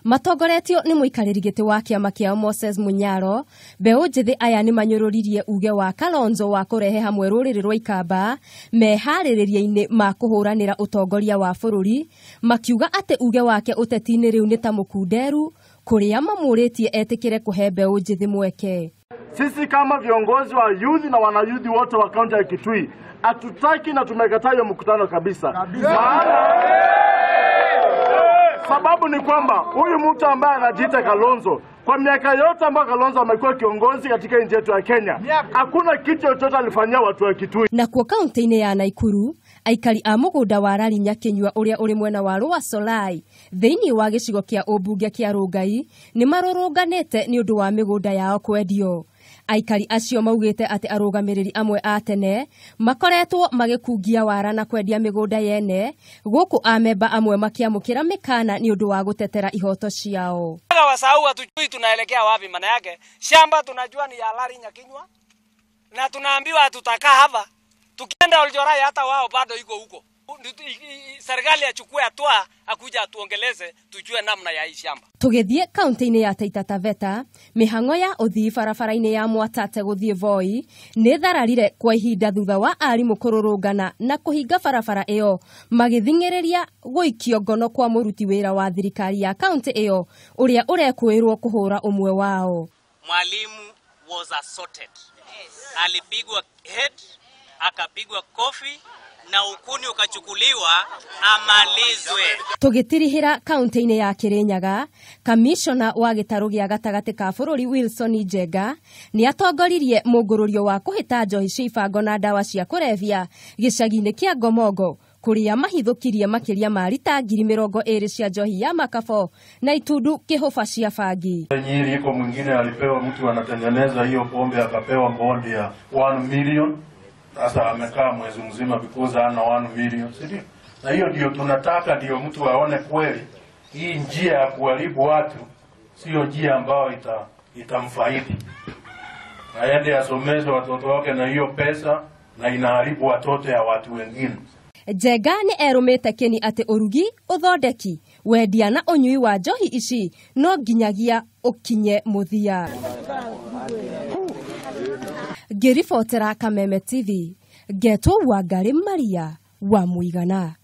Matongoretio nĩ mũikarĩri gĩtĩ wa kĩama kĩao Moses Munyaro, mbeũ njĩthĩ aya nĩ manyũrũririe uge wa Kalonzo wa kũrehe hamwe rũrĩrĩ rwa Ikamba meharĩrĩria-inĩ ma kũhũranĩra ũtongoria wa bũrũri, makiuga atĩ uge wake ũteti-inĩ rĩu nĩ ta mũkunderu kũrĩa mamũrĩtie etĩkĩre kũhe mbeũ njĩthĩ mweke. Sisi kama viongozi wa youth na wanayouth wote wa kaunti ya Kitui hatutaki na tumekataa hiyo mkutano kabisa. Sababu ni kwamba huyu mtu ambaye anajiita Kalonzo, kwa miaka yote ambayo Kalonzo amekuwa kiongozi katika nchi yetu ya Kenya, hakuna kitu chochote alifanyia watu wa Kitui. Na kwa kaunti-inĩ ya Naikuru, aikari a mũgũnda wa Rari Nyakinyua ũrĩa ũrĩ mwena wa Lower Solai thĩinĩ wa gĩcigo kĩa ũmbunge kĩa Rongai nĩ marũrũnganĩte nĩ ũndũ wa mĩgũnda yao kwendio. Aikari acio maugĩte atĩ arũgamĩrĩri amwe a tene makoretwo magĩkungia wara na kwendia mĩgũnda yene, gũkũ amemba amwe makĩamũkĩra mĩkana nĩ ũndũ wa gũtetera ihoto ciao. Wasahau hatujui tunaelekea wapi, maana yake shamba tunajua ni ya Lari Nyakinyua na tunaambiwa tutakaa hapa, tukienda Oljorai hata wao bado iko huko. Serikali achukue hatua akuja atuongeleze tujue namna ya hii shamba. Tũgĩthiĩ kaunti-inĩ ya Taita Taveta, mĩhang'o ya ũthii barabara-inĩ ya Mwatate gũthiĩ Voi nĩ thararire kwa ihinda thutha wa arimũ kũrũrũngana na kũhinga barabara ĩyo magĩthing'ĩrĩria gũikio ngono kwa mũruti wĩra wa thirikari ya kaunti ĩyo ũrĩa ũrekũĩrwo kũhũra ũmwe wao. Mwalimu was assaulted. Alipigwa head, akapigwa kofi na ukuni ukachukuliwa amalizwe. Tũgĩtirihĩra kaunti-inĩ ya Kirinyaga, kamishona wa gĩtarũ gĩa gatagatĩ ka bũrũri Wilson Njenga nĩ atongoririe mũngũrũrio wa kũhĩta njohi cia ibango na ndawa cia kũrebia gĩcagi-inĩ kĩa Ngomongo kũrĩa mahithũkirie makĩria ma rita 20,000 cia njohi ya makabo na itundu kĩhũba cia bangi. Nyeri iko mwingine alipewa mtu anatengeneza hiyo pombe akapewa bondi ya 1 million. Sasa amekaa mwezi mzima because ana 1 million, si ndio? Na hiyo ndio tunataka, ndio mtu aone kweli hii njia ya kuharibu watu sio njia ambayo itamfaidi. Aende asomeze watoto wake na hiyo pesa, na inaharibu watoto ya watu wengine. Njenga nĩ erũmĩte kĩni atĩ ũrugi, ũthondeki, wendia na ũnyui wa njohi ici no nginyagia ũkinye mũthia. Ngĩribotera Kameme TV, ngetwo Wangari Maria wa Mũigana.